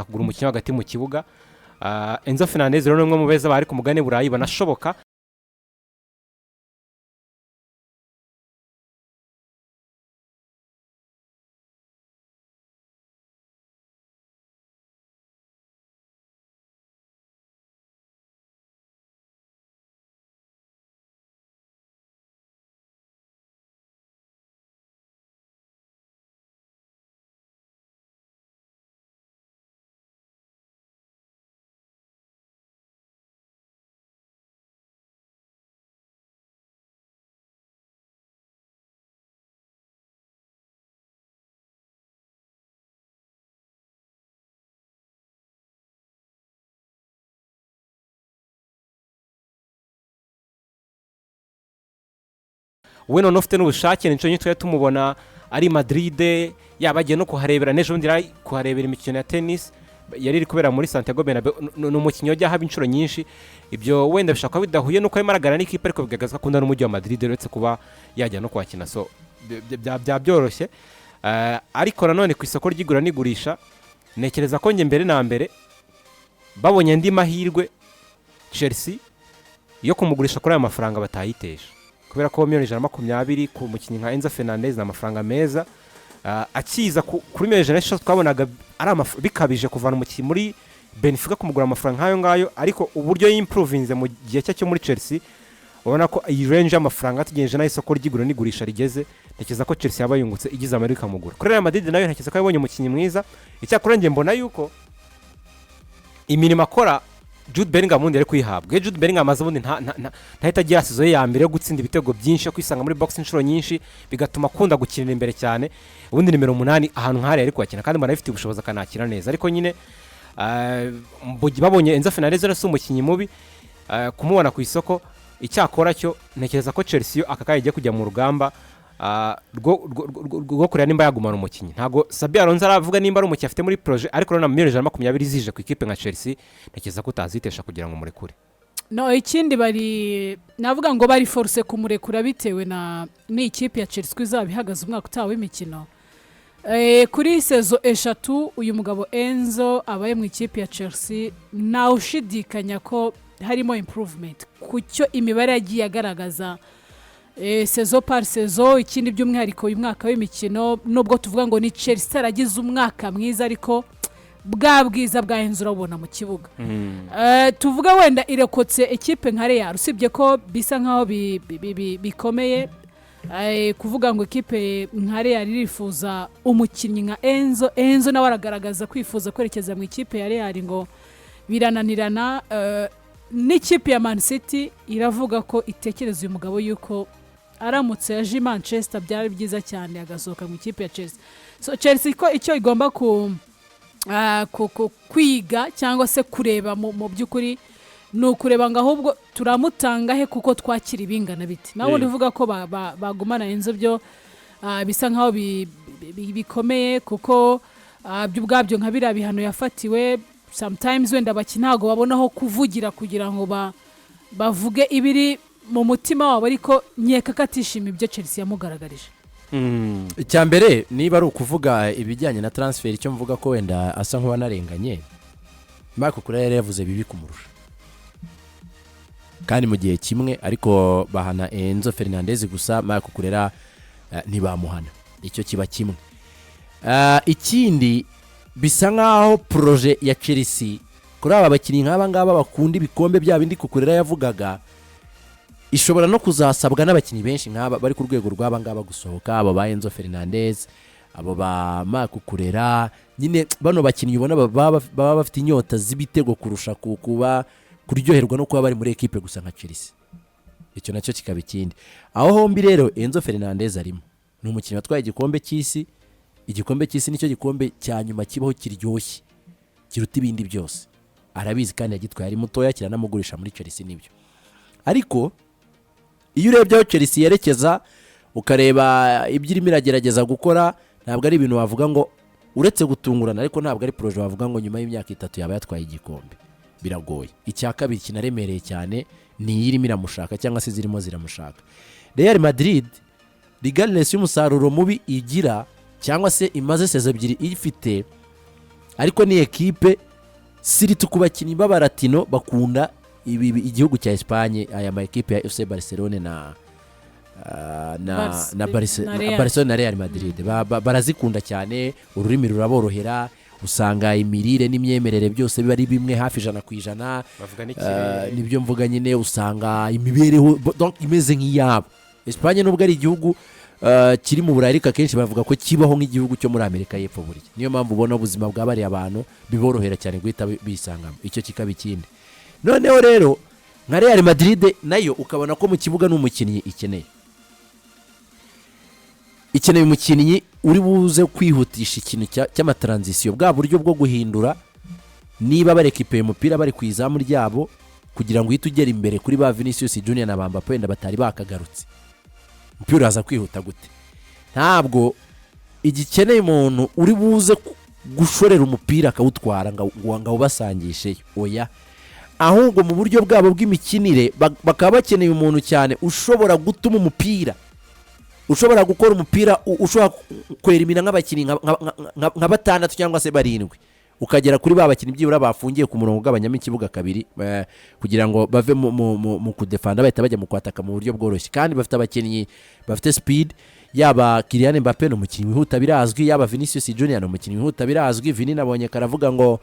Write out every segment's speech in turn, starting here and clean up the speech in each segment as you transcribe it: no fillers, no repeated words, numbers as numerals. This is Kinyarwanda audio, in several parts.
Kugura umukinnyi hagati mu kibuga. Enzo Fernandez rero ni umwe mu beza bari ku mugabane Burayi banashoboka. We none ufite n'ubushake, ni nyinshi twari tumubona ari Madrid, yaba agiye no kuharebera n'ejo bundi yari kuharebera imikino ya tennis yari iri kubera muri Santiago Bernabeu. Ni umukinnyi wajya ahaba inshuro nyinshi. Ibyo wenda bishobora kuba bidahuye n'uko arimo araganira n'ikipe, ariko bigaragaza ko akunda n'umujyi wa Madrid, uretse kuba yajya no kuhakina. So byaba byoroshye. Ariko nanone ku isoko ry'igura n'igurisha, ntekereza ko njye mbere na mbere babonye andi mahirwe Chelsea yo kumugurisha kuri aya mafaranga batayitesha, kubera ko miliyoni 120 ku mukinnyi nka Enzo Fernandez ni amafaranga meza. Akiza kuri miliyoni 103 twabonaga ari bikabije kuvana umukinnyi muri Benfica kumugura amafaranga nk'ayo ngayo, ariko uburyo yimprovinze mu gihe cye cyo muri Chelsea, ubona ko iyi range y'amafaranga tugejeje n'aho isoko ry'igura n'igurisha rigeze, ntekereza ko Chelsea yaba yungutse igize amahirwe ikamugura. Kuri Real Madrid nayo ntekereza ko yabonye umukinnyi mwiza. Icyakora njye mbona yuko imirimo akora Jude Bellingham ubundi yari kuyihabwa. Iyo Jude Bellingham aza ubundi ntahita agira saison ye ya mbere yo gutsinda ibitego byinshi, yo kwisanga muri box inshuro nyinshi, bigatuma akunda gukinira imbere cyane. Ubundi nimero 8 ahantu nk'ahariya yari kuhakina, kandi mbona abifitiye ubushobozi, akanakira neza. Ariko nyine babonye Enzo Fernandez rero si umukinnyi mubi kumubona ku isoko. Icyakora cyo ntekereza ko Chelsea yo aka kanya igiye kujya mu rugamba rwo kureba nimba yagumana umukinnyi. Ntabwo Xabi Alonso aravuga nimba ari umukinnyi afite muri projet, ariko rero na miliyoni 120 zije ku ikipe nka Chelsea, ntekereza ko utazitesha kugira ngo umurekure. No ikindi, bari navuga ngo bari forcé kumurekura bitewe na n'ikipe ya Chelsea ko izaba ihagaze umwaka utaha w'imikino. Kuri saison 3 uyu mugabo Enzo abaye mu ikipe ya Chelsea, ntawe ushidikanya ko harimo improvement ku cyo imibare yagiye agaragaza saison par saison. Ikindi by'umwihariko uyu mwaka w'imikino, nubwo tuvuga ngo ni Chelsea itaragize umwaka mwiza, ariko bwa bwiza bwa Enzo urabubona mu kibuga. Tuvuga wenda irokotse ikipe nka Real, usibye ko bisa nkaho bikomeye kuvuga ngo ikipe nka Real irifuza umukinnyi nka Enzo. Enzo nawe aragaragaza kwifuza kwerekeza mu ikipe ya Real, ngo birananirana. N'ikipe ya Man City iravuga ko itekereza uyu mugabo yuko aramutse yaje i Manchester byaba byiza cyane, agasohoka mu ikipe ya Chelsea. So Chelsea ko icyo igomba ku kwiga cyangwa se kureba mu by'ukuri ni ukureba ngo ahubwo turamutanga he, kuko twakira ibingana biti. Nawe ubundi uvuga ko bagumana Enzo byo bisa nkaho bikomeye, kuko byo ubwabyo nka biriya bihano yafatiwe, sometimes wenda abakinnyi ntabwo babona aho kuvugira kugira ngo bavuge ibiri mu mutima wabo, ariko nkeka ko atishimiye ibyo Chelsea yamugaragarije. Icya mbere, niba ari ukuvuga ibijyanye na transfer, icyo mvuga ko wenda asa nk'uwanarenganye, Marc Cucurella yari yavuze bibi kumurusha kandi mu gihe kimwe, ariko bahana Enzo Fernandez gusa, Marc Cucurella ntibamuhana. Icyo kiba kimwe. Ikindi, bisa nk'aho projet ya Chelsea kuri aba bakinnyi nk'aba ngaba bakunda ibikombe, bya bindi Cucurella yavugaga, ishobora no kuzasabwa n'abakinnyi benshi nk'aba bari ku rwego rw'aba ngaba gusohoka, abo ba Enzo Fernandez, abo ba Marc Cucurella nyine, bano bakinnyi ubona baba bafite inyota z'ibitego kurusha kuba kuryoherwa no kuba bari muri ekipe gusa nka Chelsea. Icyo nacyo kikaba ikindi. Aho hombi rero Enzo Fernandez arimo, ni umukinnyi watwaye igikombe cy'isi. Igikombe cy'isi nicyo gikombe cya nyuma kibaho kiryoshye kiruta ibindi byose, arabizi, kandi yagitwaye ari mutoya, kiranamugurisha muri Chelsea, nibyo. Ariko iyo urebye aho Chelsea yerekeza, ukareba ibyo irimo iragerageza gukora, ntabwo ari ibintu wavuga ngo, uretse gutungurana, ariko ntabwo ari projet wavuga ngo nyuma y'imyaka 3 yaba yatwaye igikombe, biragoye. Icya kabiri kinaremereye cyane ni iyi irimo iramushaka cyangwa se zirimo ziramushaka, Real Madrid. Regardless y'umusaruro mubi igira cyangwa se imaze saison 2 ifite, Ariko ni ekipe, surtout ku bakinnyi b'abaratino bakunda igihugu cya Espagne, aya ma ekipe ya FC Barcelone na na na Real. Barcelone na Real Madrid. Barazikunda cyane, ururimi ruraborohera, usanga imirire n'imyemerere byose biba ari bimwe hafi 100%. Bavuga n'ikirere. Nibyo mvuga nyine, usanga imibereho donc imeze nk'iyabo. Espagne, nubwo ari igihugu kiri mu Burayi, ariko akenshi bavuga ko kibaho nk'igihugu cyo muri Amerika y'Epfo burya. Niyo mpamvu ubona ubuzima bwa bariya bantu biborohera cyane guhita bisangamo. Icyo kikaba ikindi. Noneho rero nka Real Madrid nayo ukabona ko mu kibuga ni umukinnyi ikeneye, ikeneye umukinnyi uri buze kwihutisha ikintu cy'ama transition, bwa buryo bwo guhindura niba barekipeye umupira bari ku izamu ryabo, kugira ngo uhite ugera imbere kuri ba Vinicius Junior na ba Mbappe wenda batari bakagarutse. Umupira uraza kwihuta gute? Ntabwo igikeneye umuntu uri buze gushorera umupira akawutwara ngo awubasangisheyo, oya. Ahubwo mu buryo bwabo bw'imikinire bakaba bakeneye umuntu cyane ushobora gutuma umupira, ushobora gukora umupira, ushobora kwerimina nk'abakinnyi nka batandatu cyangwa se barindwi, ukagera kuri ba bakinnyi byibura bafungiye ku murongo ugabanyamo ikibuga kabiri, kugira ngo bave mu kudefanda bahita bajya mu kwataka mu buryo bworoshye. Kandi bafite abakinnyi bafite speed. Yaba Kylian Mbappe ni umukinnyi wihuta birazwi, yaba Vinicius Junior ni umukinnyi wihuta birazwi. Vini nabonye karavuga ngo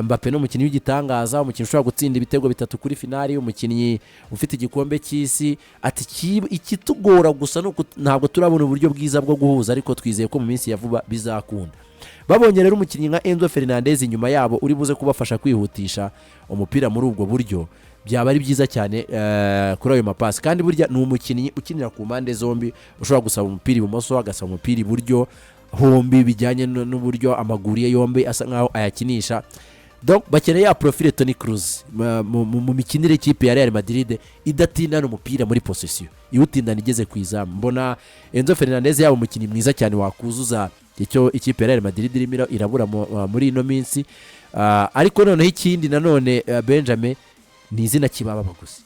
Mbappe ni umukinnyi w'igitangaza, umukinnyi ushobora gutsinda ibitego bitatu kuri finali, umukinnyi ufite igikombe cy'isi. Ati: "Ikitugora gusa ni uku ntabwo turabona uburyo bwiza bwo guhuza, ariko twizeye ko mu minsi ya vuba bizakunda." Babonye rero umukinnyi nka Enzo Fernandez inyuma yabo uri buze kubafasha kwihutisha umupira muri ubwo buryo, byaba ari byiza cyane kuri ayo mapasi. Kandi burya ni umukinnyi ukinira ku mpande zombi, ushobora gusaba umupira ibumoso, agasaba umupira iburyo, hombi bijyanye n'uburyo amaguru ye yombi asa nkaho ayakinisha. Donc bakeneye ya profile Toni Kroos mu mikinire y'ikipe ya Real Madrid, idatindana umupira muri possession, iwutindana igeze ku izamu. Mbona Enzo Fernandez yaba umukinnyi mwiza cyane wakuzuza icyo ikipe ya Real Madrid irimo irabura muri ino minsi. Ariko noneho ikindi nanone, Benjamin, ni izina kibaba baguzi,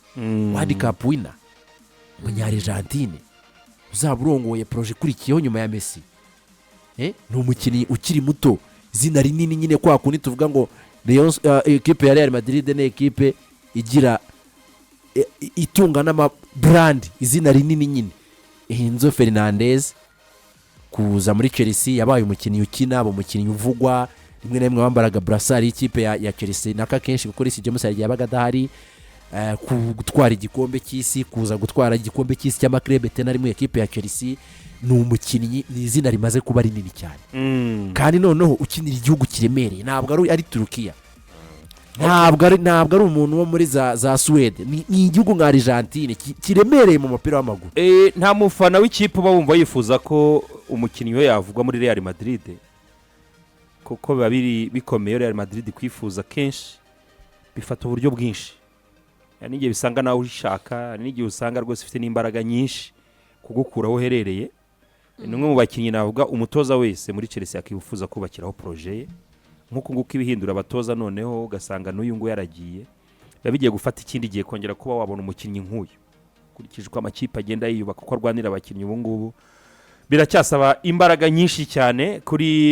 World Cup winner, Umunyarigentine uzaba urongoye projet ikurikiyeho nyuma ya Messi. Ni umukinnyi ukiri muto, izina rinini nyine, kwa kundi tuvuga ngo ekipe ya Real Madrid ni ekipe igira itunga n'ama brand, izina rinini nyine. Enzo Fernandez kuza muri Chelsea, yabaye umukinnyi ukina, aba umukinnyi uvugwa, rimwe na rimwe wambaraga brassard y'ikipe ya Chelsea nako akenshi, kuko Reece James hari igihe yabaga adahari. Gutwara igikombe cy'isi, kuza gutwara igikombe cy'isi cy'ama club tena rimwe ekipe ya Chelsea, ni umukinnyi, ni izina rimaze kuba rinini cyane. Kandi noneho ukinira igihugu kiremereye, ntabwo ari Turukiya, ntabwo ari umuntu wo muri za Suwede, ni igihugu nka Argentine kiremereye mu mupira w'amaguru. Nta mufana w'ikipe uba wumva yifuza ko umukinnyi we yavugwa muri Real Madrid, kuko biba biri bikomeye. Real Madrid kwifuza kenshi bifata uburyo bwinshi. Hari n'igihe bisanga nawe uyishaka, hari n'igihe usanga rwose ufite n'imbaraga nyinshi kugukura aho uherereye. Ni umwe mu bakinnyi navuga umutoza wese muri Chelsea yakwifuza kubakiraho projet ye, nk'uku nguku ibihindura abatoza, noneho ugasanga n'uyu nguyu yaragiye, biba bigiye gufata ikindi gihe kongera kuba wabona umukinnyi nk'uyu. Ukurikije uko amakipe agenda yiyubaka, uko arwanira abakinnyi ubu ngubu, biracyasaba imbaraga nyinshi cyane kuri